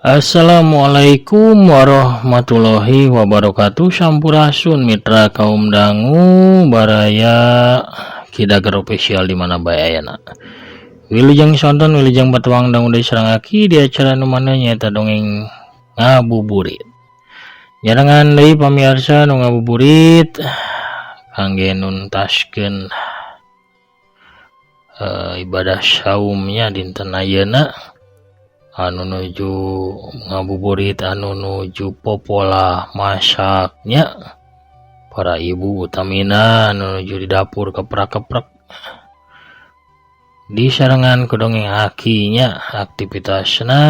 Assalamualaikum warahmatullahi wabarakatuh. Sampurasun mitra kaum dangu baraya Kidager official di mana bae ayana. Wilujeng sonten, wilujeng batuang dangu deui sareng aki di acara nu mana nyaeta Dongeng Ngabuburit. Nyarengan deui pamirsa nu ngabuburit kangge nuntaskeun ibadah saumnya dinten ayeuna, anu nuju ngabuburit, anu nuju popola masaknya, para ibu utamina anu nuju di dapur keprak-keprek disarengan ku dongeng akinya aktivitasna.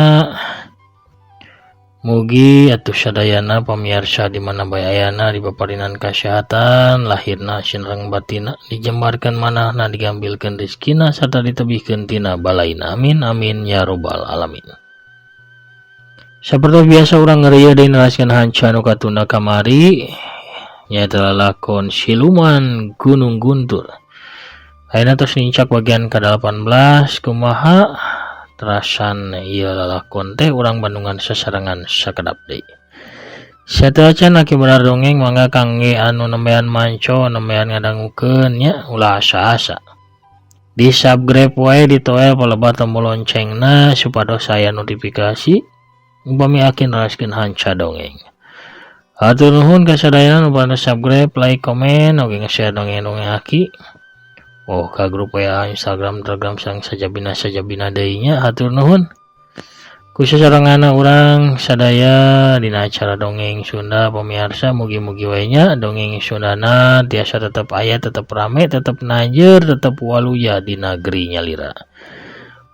Mugi atuh sadayana pamirsa di mana bae ayana dipaparinan kasehatan lahirna sinareng batina, dijembarkeun manahna, digambilkeun rezekina, sarta ditebihkeun tina balaina. Amin amin ya robbal alamin. Seperti biasa, urang ngerieu deui neraskeun hanca nu katunda kamari, nyaeta lalakon Siluman Gunung Guntur. Ayeuna tos nincak bagian ke-18. Kumaha terasan ieu lalakon teh, urang bandungan sasarengan sakedap deui. Sateuacan aki benar dongeng, mangga kangge anu nembean manco, nembean ngadangukeun nya, ulah asa-asa di subscribe wae, ditoel palebah tombol loncengna supados aya notifikasi upami aki neraskeun hanca dongeng. Hatur nuhun ka sadayana nu pada subscribe, like, komen, oge nge-share dongeng-dongeng aki. Oh, ka grup WA, Instagram, Telegram, sareng sajabina sajabina deui nya. Hatur nuhun. Ku sasarenganna urang sadaya dina acara Dongeng Sunda, pemirsa, mugi-mugi we nya dongeng Sundana tiasa tetep aya, tetep rame, tetep nanjeur, tetep waluya di negeri nyalira.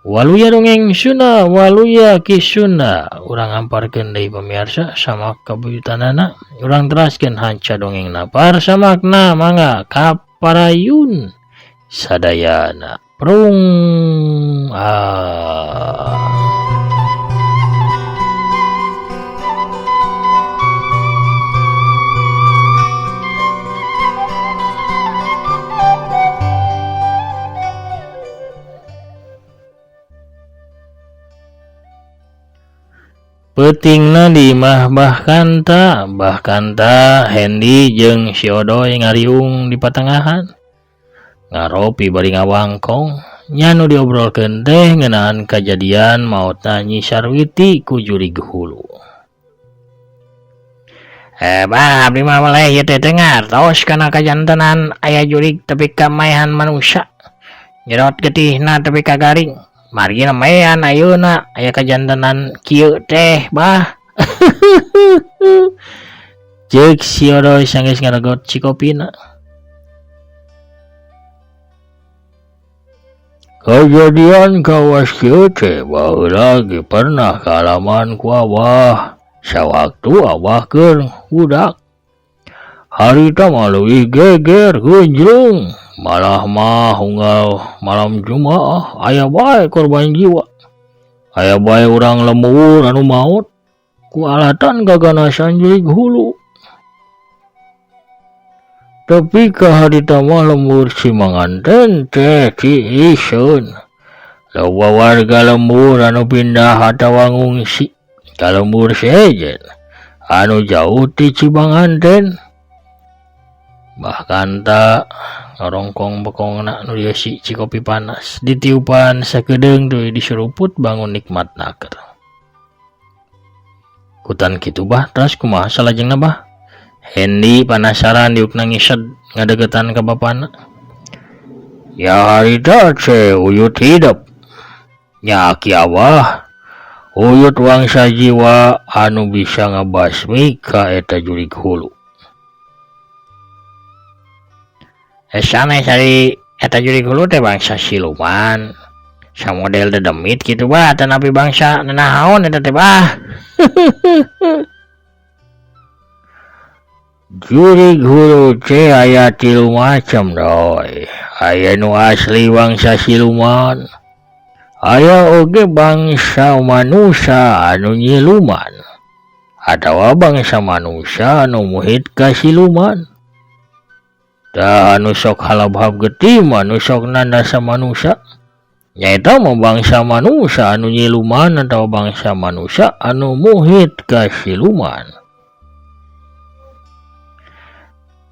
Waluya Dongeng Sunda, waluya Ki Sunda. Urang amparkeun deui, pemirsa, samak kabuyutanana. Urang teraskeun hanca dongengna. Parsamakna mangga kaparayun sadayana. Prung ah. Peutingna di imah Bah Kanta, Bah Kanta, Hendi jeung si Odoy ngariung di patengahan. Ngaropi bari ngawangkong, nya nu diobrolkeun teh ngeunaan kajadian maotna Nyi Sarwiti ku jurig hulu. Eh, bah, abdi mah weleh ieu teh teu ngartos kana kajantenan aya jurig tepi ka maehan manusia. Nyerot getihna tepi ka garing. Margi nembean ayeuna aya kajantenan kieu teh, bah. Ceuk si Odoy sanggeus ngaregot cikopina. Kejadian kawas kieu teh baheula ge pernah kaalaman ku Abah sawaktu Abah keur budak. Harita mah leuwih geger geunjleung, malah mah unggal malam Jumaah aya bae korban jiwa. Aya bae urang lembur anu maot ku alatan gaganasan jurig hulu. Tepi ka harita mah lembur Cimanganten teh ciiseun. Loba warga lembur anu pindah atawa ngungsi ka lembur sejen anu jauh ti Cimanganten. Bahkan tak ngarongkong bekongna nu dieusi cikopi panas ditiupan sakedeung tuluy disuruput bangun nikmat naker. Kutan kitu, Bah, teras kumaha salajengna, Bah? Hendi panasaran diukna ngised ngadeukeutan ka bapana. Ya, harita teh uyut hidep. Nya aki Abah uyut wangsa jiwa anu bisa ngabasmi ka eta jurig hulu. Sanes ari eta jurig hulu teh bangsa siluman samodel dedemit kitu, Bah, atanapi bangsa nanaon eta teh, Bah? Jurig hulu teh aya tilu macam, Doy. Aya nu asli bangsa siluman. Aya oge bangsa manusia anu nyiluman atawa bangsa manusia anu muhit ka siluman. Tah, anu sok halabhab getih mah nu sok nandasa manusia. Nyaeta mah bangsa manusia anu nyiluman atawa bangsa manusia anu muhit ka siluman.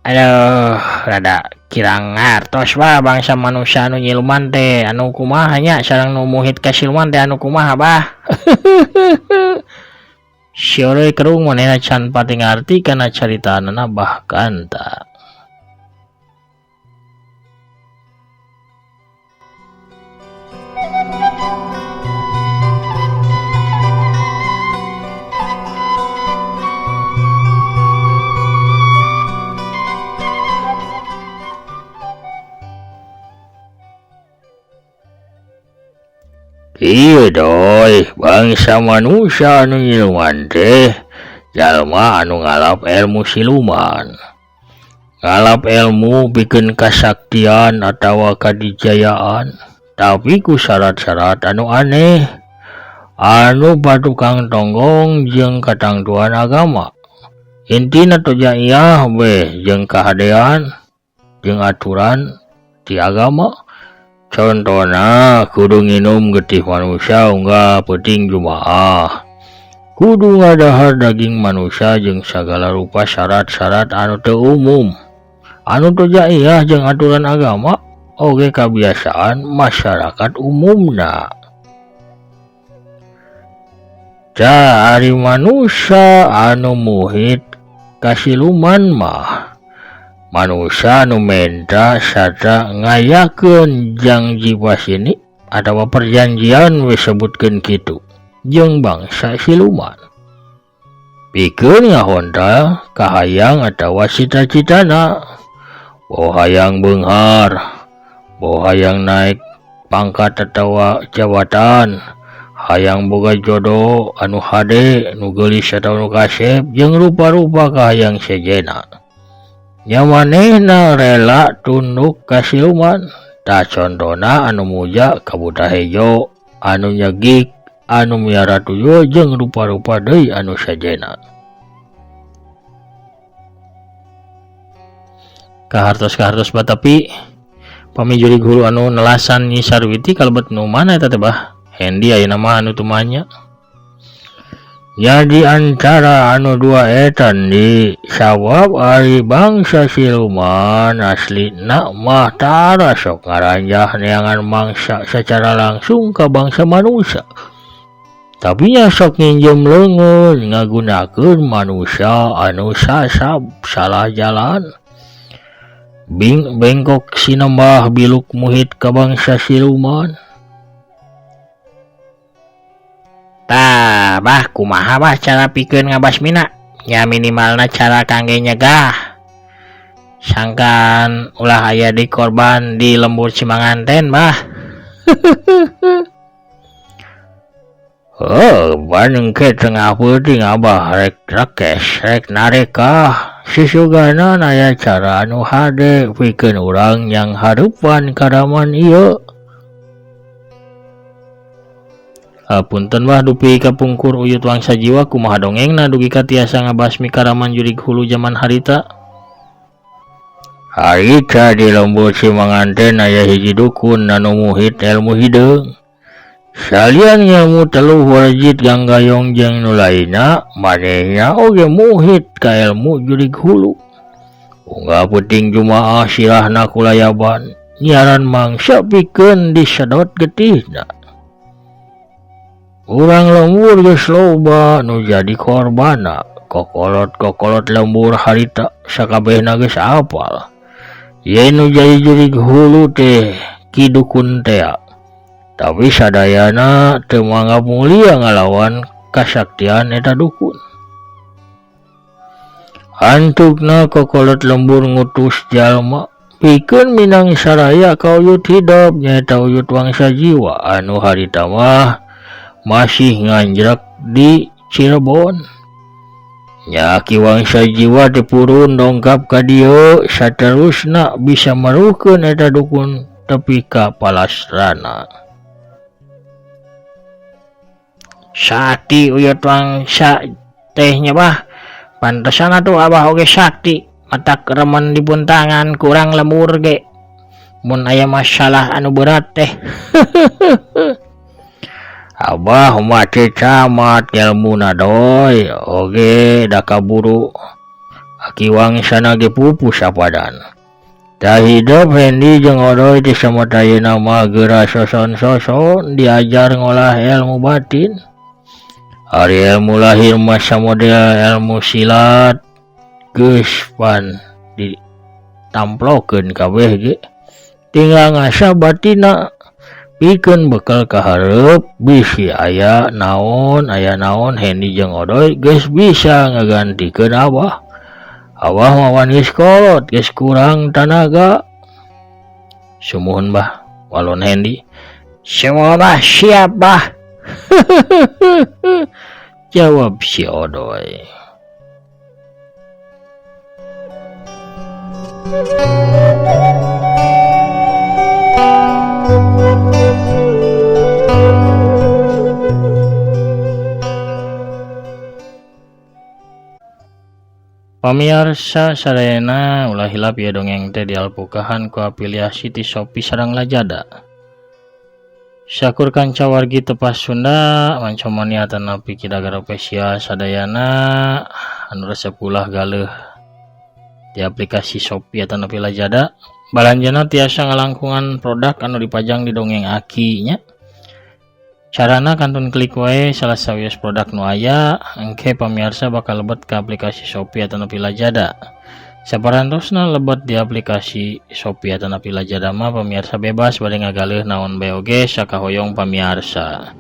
Aduh, rada kirang ngartos bah bangsa manusia anu nyiluman teh anu kumaha nya sareng nu muhit ka siluman teh anu kumaha bah. Siore kerung manehna can pati ngarti kana caritaanana Bah Kanta. Ieu doi bangsa manusia anu nyiluman teh jalma anu ngalap ilmu siluman. Ngalap ilmu pikeun kasaktian atawa kadijayaan, tapi ku syarat-syarat anu aneh anu patukang tonggong jeung katangtuan agama. Intina tojaiyah we jeung kahadean jeung aturan ti agama. Contona kudu nginum getih manusia unggah peuting Jumaah. Kudu ngadahar daging manusia jeung sagala rupa syarat-syarat anu teu umum. Anu tojaiyah jeung aturan agama oge kabiasaan masyarakat umumna. Tah ari manusia anu muhit ka siluman mah manusia anu menta sarta ngayakeun jangji pasini atawa perjanjian we sebutkeun kitu jeung bangsa siluman. Pikeun ngahontal kahayang atawa cita-citana, boh hayang beunghar, boh hayang naik pangkat atawa jabatan, hayang boga jodoh anu hade nu geulis atawa nu kasep jeung rupa-rupa kahayang sejenna. Nya manehna rela tunduk ka siluman. Tah contona anu muja ka buta hejo, anu nyegik, anu miara tuyul jeung rupa-rupa deui anu sejenna. Kahartos-kahartos batapi pami jurig hulu anu nelasan Nyi Sarwiti kalebet nu mana eta teh bah? Hendi ayeuna mah anu tumanya. Jadi antara anu dua eta di sabab ari bangsa siluman aslina mah tara sok ngaranjah neangan mangsa secara langsung ka bangsa manusia. Tapi nya sok nginjem leungeun ngagunakeun manusia anu sasab salah jalan. Bing bengkok sinembah biluk muhit ka bangsa siluman. Tah bah kumaha bah cara pikeun ngabasmina? Nya minimalna cara kangge nyegah sangkan ulah aya di korban di lembur Cimanganten bah. Heuh, ban engke tengah peuting abah rek rekes rek narekah sisugana aya cara anu hade pikeun urang yang hareupan karaman ieu. Punten bah dupi kapungkur Uyut Wangsa Jiwa kumaha dongengna dugi ka tiasa ngabasmi karaman jurig hulu jaman harita. Harita di lembur Cimanganten aya hiji dukun anu muhit ilmu hideung. Salian ilmu teluh warjit ganggayong jeung nu lainna, manehna oge muhit ka ilmu jurig hulu. Unggah peuting Jumaah sirahna kulayaban, nyiaran mangsa pikeun disedot getihna. Urang lembur geus loba nu jadi korbanna, kokolot-kokolot lembur harita sakabehna geus apal. Ye nu jadi jurig hulu teh Ki Dukun tea. Tapi sadayana teu manggap mulia ngalawan kasaktian eta dukun. Antukna kokolot lembur ngutus jalma pikeun minang saraya ka Uyut Hidop nyaeta Uyut Wangsa Jiwa anu harita mah masih nganjrek di Cirebon. Nya Ki Wangsa Jiwa teh purun dongkap ka dieu saterusna bisa meruhkeun eta dukun tepi ka palastrana. Sakti Uyut Wangsa teh nya bah, pantesan atuh abah oge sakti matak remen dipun tangan kurang lembur ge. Mun aya masalah anu berat teh. Abah mah teu camat ilmuna Doi oge da kaburu aki wangsana ge pupus sapadan. Tah hidep Hendi jeung Odoy teh samot ayeuna mah geura soson-soson diajar ngolah ilmu batin. Ari ilmu lahir mah samodel ilmu silat geus pan ditamplokeun kabeh ge. Tinggal ngasah batina pikeun bekal kahareup bisi aya naon Hendi jeung Odoy geus bisa ngagantikeun Abah. Abah mah geus kolot geus kurang tanaga. Sumuhun bah walon Hendi. Semua bah siap bah. Jawab si Odoy. Pamiarsa sadayana ulah hilap ieu dongeng teh dialpukahan ku afiliasi ti Shopee sareng Lazada. Syakur kanca wargi tepas Sunda mancomania atanapi Ki Dagar Official sadayana anu resep ulah galeuh di aplikasi Shopee atanapi Lazada. Balanjana tiasa ngalangkungan produk anu dipajang di dongeng Aki nya. Carana kantun klik wae salah sawios produk nu aya, engke pamiarsa bakal lebet ke aplikasi Shopee atanapi Lazada. Saparantosna lebet di aplikasi Shopee atanapi Lazada mah pamiarsa bebas bade ngagaleuh naon bae oge sakahoyong pamiarsa.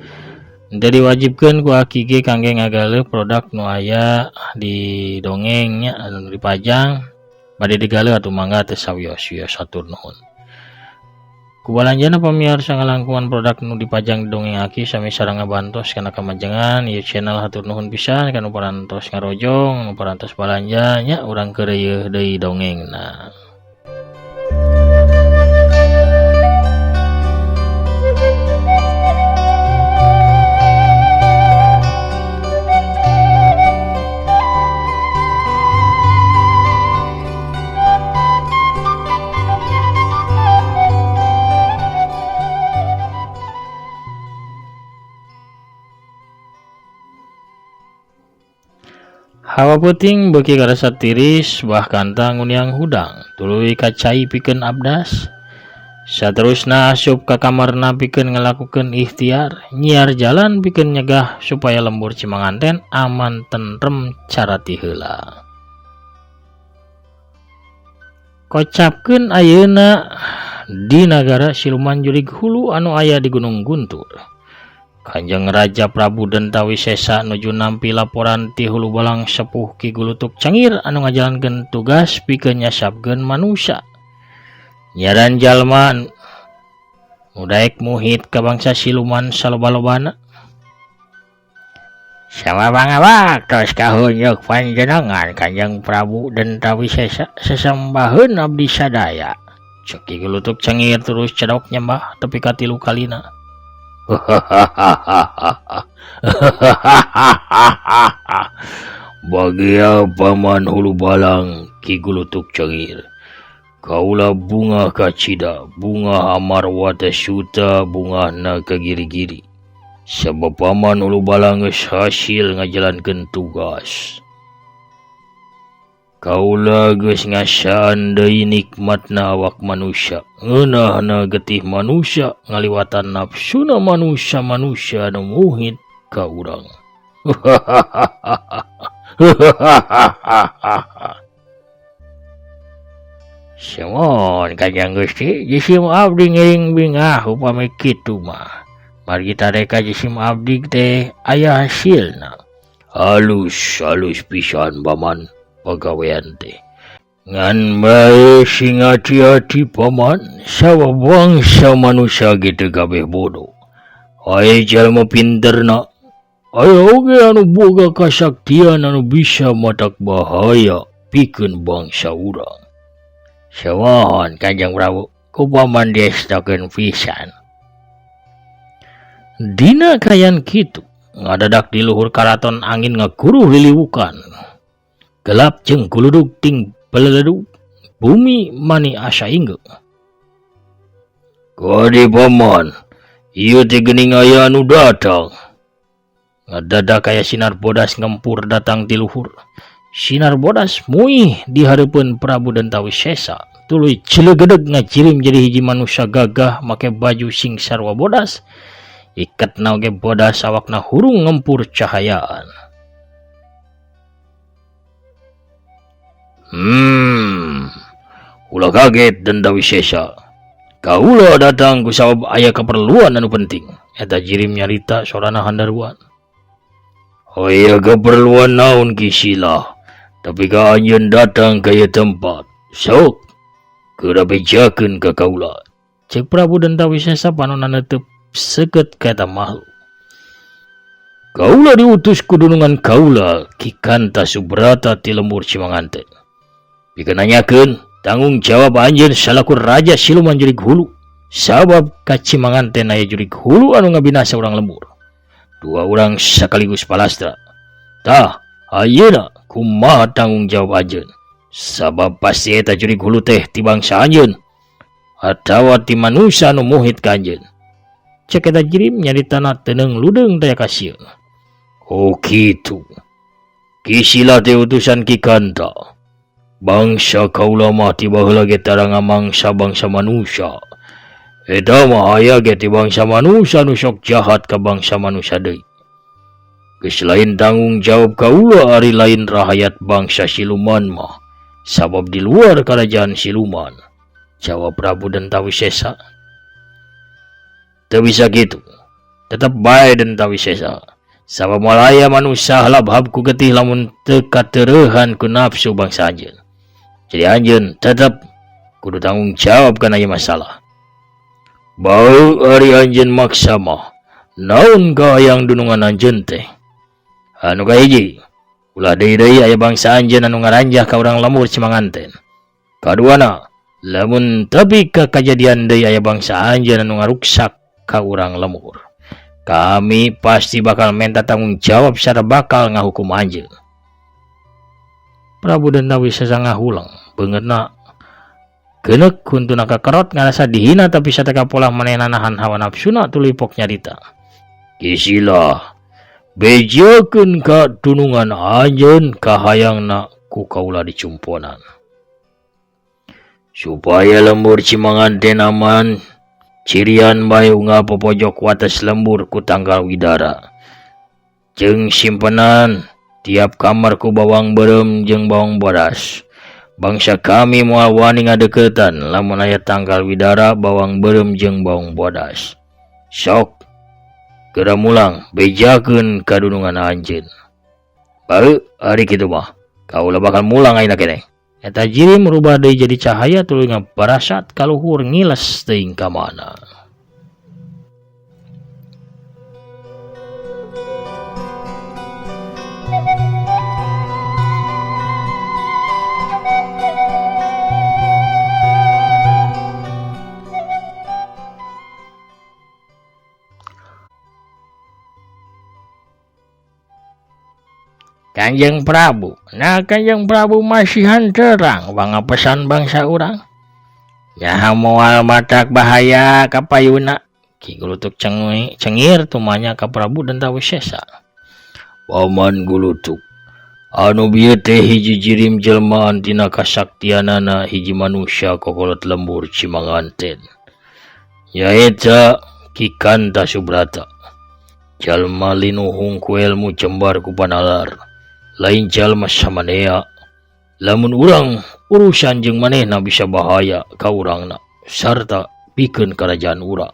Henteu diwajibkeun ku Aki ge kangge ngagaleuh produk nu aya di dongeng nya anu dipajang bade digaleuh atuh mangga teu sawios-wios hatur nuhun. Ku balanjana pamiarsa ngalangkungan produk nu dipajang di dongeng Aki sami sareng ngabantos kana kamajengan ieu channel hatur nuhun pisan kana parantos ngarojong nu parantos balanja nya urang keureuyeeh deui dongengna. Hawa peuting beuki karasa tiris bahkan tanguniang hudang tuluy kacai pikeun abdas. Saterusna asup ka kamarna pikeun ngalakukeun ikhtiar nyiar jalan pikeun nyegah supaya lembur Cimanganten aman tentrem cara ti heula. Kocapkeun ayeuna di nagara siluman jurig hulu anu aya di Gunung Guntur. Kanjeng Raja Prabu Dentawisesa nuju nampi laporan ti hulu balang sepuh Ki Gulutuk Cengir anu ngajalankeun tugas pikeun nyasapkeun manusia. Nyaran jalma nu daek muhit ka bangsa siluman saloba-lobana. Samabangabak tos kahunyuk panjenengan Kanjeng Prabu Dentawisesa sesembaheun abdi sadaya. Cek Ki Gulutuk Cengir terus cedok nyembah tepi ka tilu kalina. Bagia paman hulu balang Ki Gulutuk Cengir. Kaula bunga kacida, bunga amarwata suta, bunga na kagiri-giri. Sabab paman hulu balang geus hasil ngajalankeun tugas. Kaula geus ngasaan deui nikmatna awak manusia, ngeunahna getih manusia, ngaliwatan nafsuna manusia-manusia anu muhit ka urang. Sumuhun Kanjeng Gusti, jisim abdi ngiring bingah upami kitu mah. Margi tareka jisim abdi teh aya hasilna. Halus halus pisan paman pagawean teh. Ngan bae sing hati-hati paman, sabab bangsa manusia ge teu kabeh bodoh. Aya jalma pinterna, aya oge anu boga kasaktian anu bisa matak bahaya pikeun bangsa urang. Sumuhun Kanjeng Prabu, ku paman diestakeun pisan. Dina kayan kitu, ngadadak di luhur karaton angin ngaguruh liliwukan. Gelap jeung guludug ting beleledug, bumi mani asa inggeuh. Kadi paman, ieu teh geuning aya anu datang. Ngadadak aya sinar bodas ngempur datang ti luhur. Sinar bodas muih di hareupeun Prabu Dentawisesa. Tuluy cilegedeg ngajirim jadi hiji manusia gagah make baju sing sarua bodas. Iketna oge bodas awakna hurung ngempur cahayaan. Ulah kaget Dentawisesa. Kaula datang ku sabab aya keperluan anu penting. Eta jirim nyarita sorana handaruan. Aya keperluan naon Ki Sila, tapi ka anjeun datang ka ieu tempat. Sok geura bejakeun ka kaula. Cek Prabu Dentawisesa panonna neuteub seukeut ka eta makhluk. Kaula diutus ku dunungan kaula Ki Kanta Subrata ti lembur Cimanganten. Pikeun nanyakeun tanggung jawab anjeun salaku raja siluman jurig hulu. Sabab ka Cimanganten aya jurig hulu anu ngabinasa urang lembur. Dua urang sekaligus palastra. Tah, ayeuna kumaha tanggung jawab anjeun? Sabab pasti eta jurig hulu teh ti bangsa anjeun atawa ti manusia anu muhit ka anjeun. Cek eta jirim nyaritana teuneung ludeung daya kasieun. Oh kitu. Ki Sila teh utusan Ki Kanta. Bangsa kaula mah ti baheula ge tara ngamangsa bangsa manusia. Eta mah aya ge ti bangsa manusia nu sok jahat ka bangsa manusia deui. Geus lain tanggung jawab kaula ari lain rahayat bangsa siluman mah. Sabab di luar kerajaan siluman. Jawab Prabu Dentawisesa. Teu bisa kitu. Tetep bae Dentawisesa. Sabab malaya manusia halabhab ku getih lamun teu katereuhan ku nafsu bangsa anjeun. Jadi anjeun tetep kudu tanggung jawab kana ieu masalah. Bau ari anjeun maksa mah naon kahayang dunungan anjeun teh? Anu kahiji, ulah deui-deui aya bangsa anjeun anu ngaranjah ka urang lembur Cimanganten. Kaduana, lamun tepi ka kajadian deui aya bangsa anjeun anu ngaruksak ka urang lembur, kami pasti bakal menta tanggung jawab sarta bakal ngahukum anjeun. Prabu Dentawisesa ngahulang, beungeutna geuneuk huntuna kakerot ngarasa dihina tapi sateka polah manehna nahan hawa nafsuna tuluy pok nyarita. Ki Sila, bejakeun ka dunungan anjeun kahayangna ku kaula dicumponan. Supaya lembur Cimanganten aman, cirian bae unggal popojok wates lembur ku tanggal widara. Jeung simpenan tiap kamar ku bawang beureum jeung bawang bodas. Bangsa kami moal wani ngadeukeutan lamun aya tanggal widara bawang beureum jeung bawang bodas. Sok geura mulang bejakeun ka dunungan anjeun. Bae ari kitu mah kaula bakal mulang ayeuna keneh. Eta jirim rubah deui jadi cahaya tuluy ngabarasat ka luhur ngiles teuing ka mana. Kanjeng Prabu, nah Kanjeng Prabu masihan terang pangapesan bangsa urang. Nyaha moal matak bahaya ka payuna. Ki Gulutuk cengir tumanya ka Prabu Dentawisesa. Paman Gulutuk, anu bieu teh hiji jirim jelmaan tina kasaktianana hiji manusia kokolot lembur Cimanganten. Nyaeta Ki Kanta Subrata. Jalma linuhung ku ilmu jembar ku panalar. Lain jalma samanea. Lamun urang urusan jeung manehna bisa bahaya ka urangna sarta pikeun karajaan urang.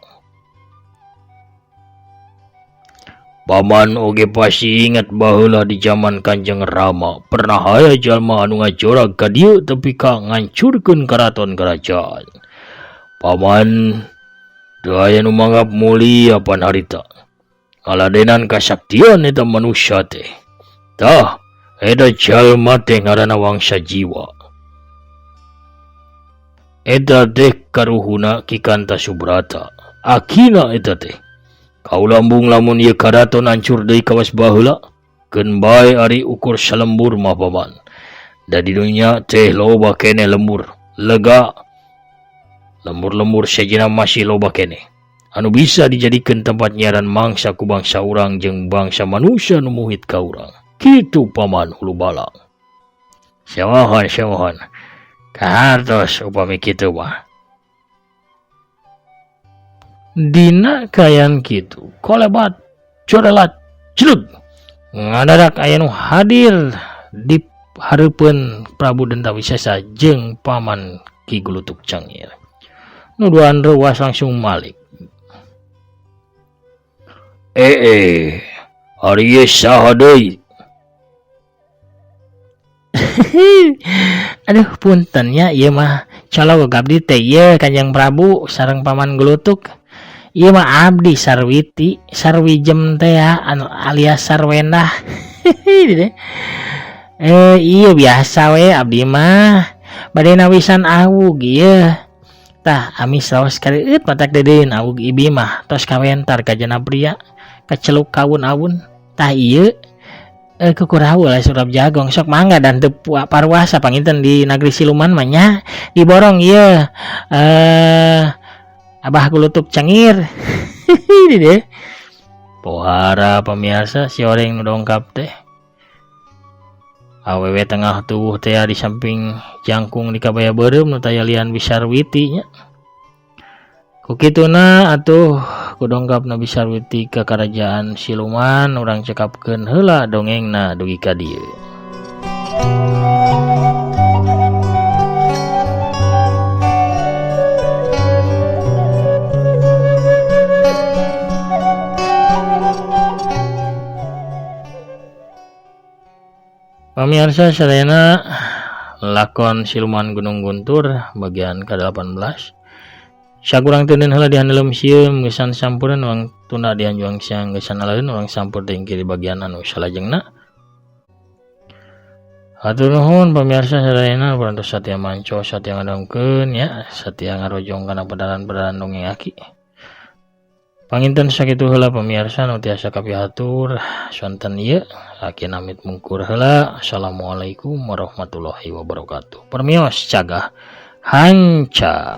Paman oge pasti ingat baheula di zaman Kanjeng Rama pernah aya jalma anu ngajorag ka dieu tepi ka ngancurkeun karaton kerajaan. Paman teu aya nu manggap mulia pan harita. Ngaladenan kasaktian eta manusia teh. Tah, eta jalma teh ngaranna Wangsa Jiwa. Eta teh karuhuna Ki Kanta Subrata. Akina eta teh. Kaula embung lamun ieu karaton hancur deui kawas baheula, keun bae ari ukur salembur mah paman. Da di dunya teh loba keneh lembur, lega. Lembur-lembur sejenna masih loba keneh anu bisa dijadikeun tempat nyiaran mangsa ku bangsa urang jeung bangsa manusia nu muhit ka urang. Kitu Paman Hulubalang. Simohon simohon. Kahartos upami kitu mah. Dina kaayaan kitu kolebat corelat jlug ngadadak aya nu hadir di hareupeun Prabu Dentawisesa jeung Paman Ki Gulutuk Cangir. Nu duaan reuas langsung malik. Ari ieu saha deui? Aduh punten nya ieu mah colok abdi teh ieu Kanjeng Prabu sareng Paman Gulutuk. Ieu mah abdi Sarwiti, Sarwijem teh anu alias Sarwendah. Iya biasa we abdi mah bade nawisan awug ieu. Tah amis raos kareueut matak dedeun awug ibi mah tos kawentar ka jana pria kaceluk kawun-awun. Tah ieu kukurahu lah surap jagong sok mangga dan teu paruasa panginten di nagri siluman mah nya diborong ieu Abah Gulutuk Cangir. Deh. Pohara pemirsa si oreng nu dongkap teh. Awewe tengah tubuh teh di samping jangkung di kabaya beureum nu taya lian Bisarwiti nya. Ku kituna atuh ku dongkapna Bisarwiti ka karajaan siluman urang cekapkeun heula dongengna dugi ka dieu. Pamirsa sadayana lakon Siluman Gunung Guntur bagian ke-18. Sakurang teuneun heula dihandelem sieum geusan sampuran urang tunda dianjuang siang geusan aleun urang sampur deui di bagian anu salajengna. Hatur nuhun pamirsa sadayana parantos satia manco satia ngadongkeun ya satia ngarojong kana pedaran-pedaran dongeng aki. Panginten sakitu heula pamirsa nu tiasa kapihatur sonten ieu aki namit mungkur heula. Assalamualaikum warahmatullahi wabarakatuh. Permios cagah hanca.